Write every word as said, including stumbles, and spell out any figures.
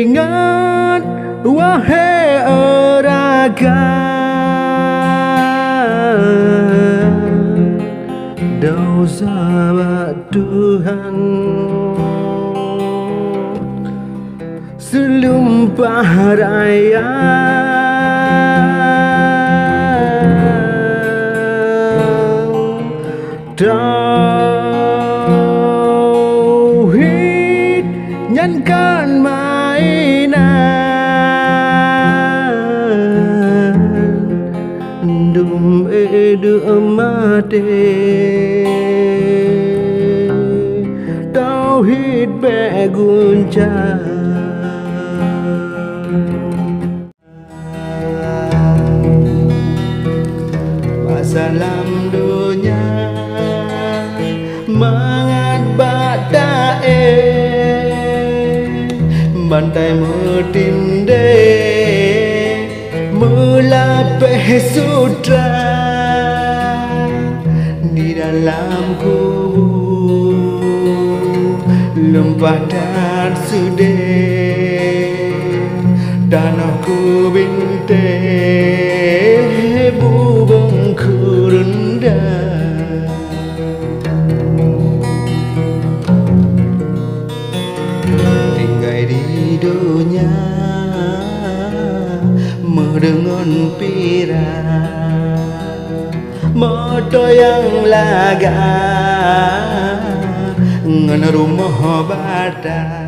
Ingat, wahai rakan, dosa bak Tuhan seulumpah raya. Tauhid nyan kon mainan, dum ék dum maté, tauhid bék guncang. Bak salam donya mangat bak taéh, bantai meutindéh meulapéh sutra. Di dalam kubu lumpah that seudeh, tanoh kubintéh bubông keureundah. Tinggai di donya meudeungon pirak, moto nyang lagak ngon rumoh bata.